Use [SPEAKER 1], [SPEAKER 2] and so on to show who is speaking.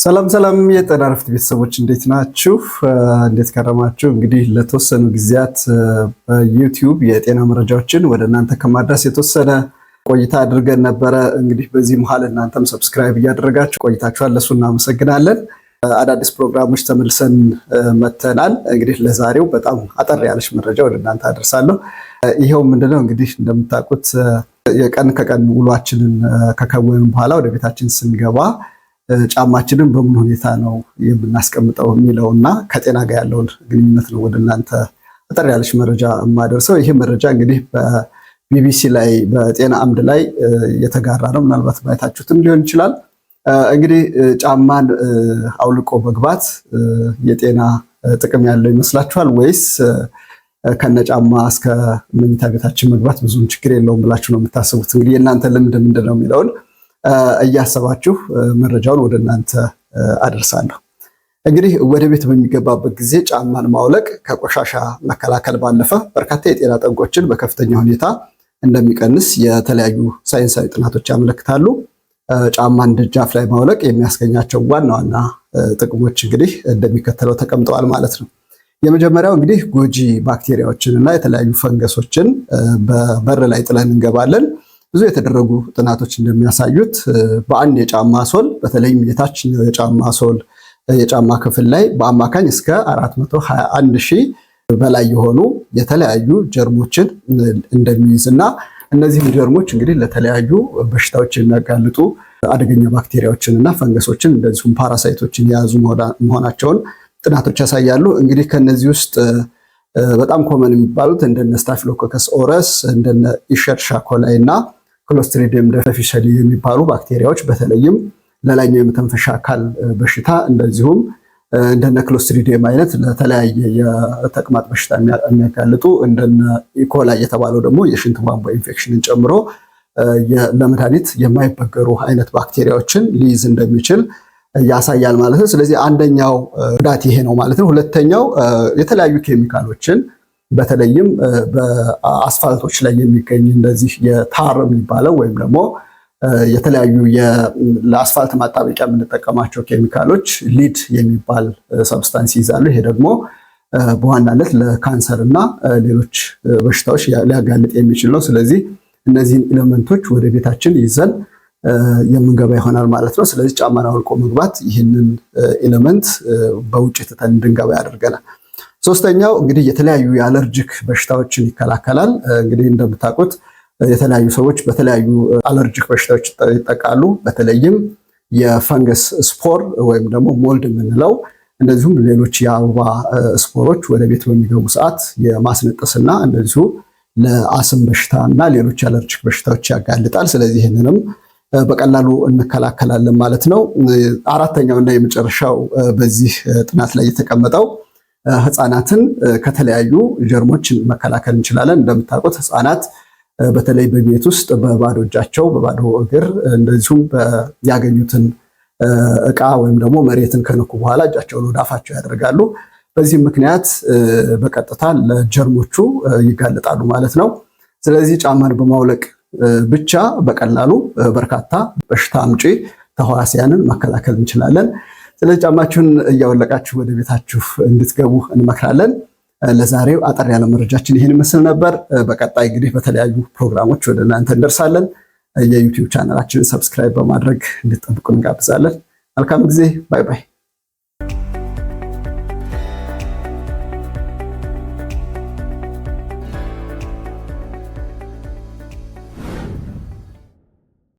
[SPEAKER 1] ሰላም ሰላም የጤና እረፍት ቤተሰቦች፣ እንዴት ናችሁ? እንዴት ከረማችሁ? እንግዲህ ለተወሰኑ ጊዜያት በ YouTube የጤና መረጃዎችን ወደ እናንተ ከማድረስ የተወሰነ ቆይታ አድርገን ነበረ። እንግዲህ በዚህ መሀል እናንተም subscribe እያደረጋችሁ ቆይታችኋል። ለሱ እናመሰግናለን። አዳዲስ ፕሮግራሞች ተመልሰን መተናል። እንግዲህ ለዛሬው በጣም አጠር ያለች መረጃ ወደ እናንተ አደርሳለሁ። ይኸው ምንድነው፣ እንግዲህ እንደምታውቁት የቀን ከቀን ውሏችንን ከከወንን በኋላ ወደ ቤታችን ስንገባ ጫማችንን በምን ሁኔታ ነው የምናስቀምጠው የሚለው እና ከጤና ጋር ያለውን ግንኙነት ነው ወደ እናንተ አጠር ያለች መረጃ የማደርሰው። ይህ መረጃ እንግዲህ በቢቢሲ ላይ በጤና አምድ ላይ የተጋራ ነው። ምናልባት ማየታችሁትም ሊሆን ይችላል። እንግዲህ ጫማን አውልቆ መግባት የጤና ጥቅም ያለው ይመስላችኋል ወይስ ከነ ጫማ እስከ መኝታ ቤታችን መግባት ብዙም ችግር የለውም ብላችሁ ነው የምታስቡት? እንግዲህ የእናንተ ልምድ ምንድን ነው የሚለውን እያሰባችሁ መረጃውን ወደ እናንተ አደርሳለሁ። እንግዲህ ወደ ቤት በሚገባበት ጊዜ ጫማን ማውለቅ ከቆሻሻ መከላከል ባለፈ በርካታ የጤና ጠንቆችን በከፍተኛ ሁኔታ እንደሚቀንስ የተለያዩ ሳይንሳዊ ጥናቶች ያመለክታሉ። ጫማን ደጃፍ ላይ ማውለቅ የሚያስገኛቸው ዋና ዋና ጥቅሞች እንግዲህ እንደሚከተለው ተቀምጠዋል ማለት ነው። የመጀመሪያው እንግዲህ ጎጂ ባክቴሪያዎችን እና የተለያዩ ፈንገሶችን በበር ላይ ጥለን እንገባለን። ብዙ የተደረጉ ጥናቶች እንደሚያሳዩት በአንድ የጫማ sole፣ በተለይም የታችኛው የጫማ sole የጫማ ክፍል ላይ በአማካኝ እስከ 421 ሺህ በላይ የሆኑ የተለያዩ ጀርሞችን እንደሚይዝ እና እነዚህም ጀርሞች እንግዲህ ለተለያዩ በሽታዎች የሚያጋልጡ አደገኛ ባክቴሪያዎችን እና ፈንገሶችን እንደዚሁም parasite ኦችን የያዙ መሆናቸውን ጥናቶች ያሳያሉ። እንግዲህ ከነዚህ ውስጥ በጣም common የሚባሉት እንደነ Staphylococcus aureus፣ እንደነ Escherichia coli እና Clostridium difficile የሚባሉ ባክቴሪያዎች በተለይም ለላይኛው የመተንፈሻ አካል በሽታ፣ እንደዚሁም እንደነ Clostridium አይነት ለተለያየ የተቅማጥ በሽታ የሚያጋልጡ፣ እንደነ E. coli የተባለው ደግሞ የሽንት ቧንቧ ኢንፌክሽንን ጨምሮ ለመድኃኒት የማይበገሩ አይነት ባክቴሪያዎችን ሊይዝ እንደሚችል ያሳያል ማለት ነው። ስለዚህ አንደኛው ጉዳት ይሄ ነው ማለት ነው። ሁለተኛው የተለያዩ ኬሚካሎችን፣ በተለይም በአስፋልቶች ላይ የሚገኝ እንደዚህ የ tar የሚባለው ወይም ደግሞ የተለያዩ ለአስፋልት ማጣበቂያ የምንጠቀማቸው ኬሚካሎች lead የሚባል substance ይይዛሉ። ይሄ ደግሞ በዋናነት ለካንሰር እና ሌሎች በሽታዎች ሊያጋልጥ የሚችል ነው። ስለዚህ እነዚህን element ኦች ወደ ቤታችን ይዘን የምንገባ ይሆናል ማለት ነው። ስለዚህ ጫማን አውልቆ መግባት ይህንን element በውጭ ትተን እንድንገባ ያደርገናል። ሶስተኛው እንግዲህ የተለያዩ የ allergic በሽታዎችን ይከላከላል። እንግዲህ እንደምታውቁት የተለያዩ ሰዎች በተለያዩ allergic በሽታዎች ይጠቃሉ። በተለይም የፈንገስ spore ወይም ደግሞ mold የምንለው፣ እንደዚሁም ሌሎች የአበባ spore ኦች ወደ ቤት በሚገቡ ሰዓት የማስነጠስና እንደዚሁ ለአስም በሽታ እና ሌሎች የ allergic በሽታዎች ያጋልጣል። ስለዚህ ይህንንም በቀላሉ እንከላከላለን ማለት ነው። አራተኛው እና የመጨረሻው በዚህ ጥናት ላይ የተቀመጠው ህፃናትን ከተለያዩ ጀርሞች መከላከል እንችላለን። እንደምታውቁት ህፃናት በተለይ በቤት ውስጥ በባዶ እጃቸው፣ በባዶ እግር፣ እንደዚሁም ያገኙትን እቃ ወይም ደግሞ መሬትን ከነኩ በኋላ እጃቸውን ወደ አፋቸው ያደርጋሉ። በዚህም ምክንያት በቀጥታ ለጀርሞቹ ይጋለጣሉ ማለት ነው። ስለዚህ ጫማን በማውለቅ ብቻ በቀላሉ በርካታ በሽታ አምጪ ተህዋሲያንን መከላከል እንችላለን። ስለዚህ ጫማችሁን እያወለቃችሁ ወደ ቤታችሁ እንድትገቡ እንመክራለን። ለዛሬው አጠር ያለ መረጃችን ይህን ይመስል ነበር። በቀጣይ እንግዲህ በተለያዩ ፕሮግራሞች ወደ እናንተ እንደርሳለን። የ YouTube channel ኣችንን subscribe በማድረግ እንድትጠብቁ እንጋብዛለን። መልካም ጊዜ። Bye bye።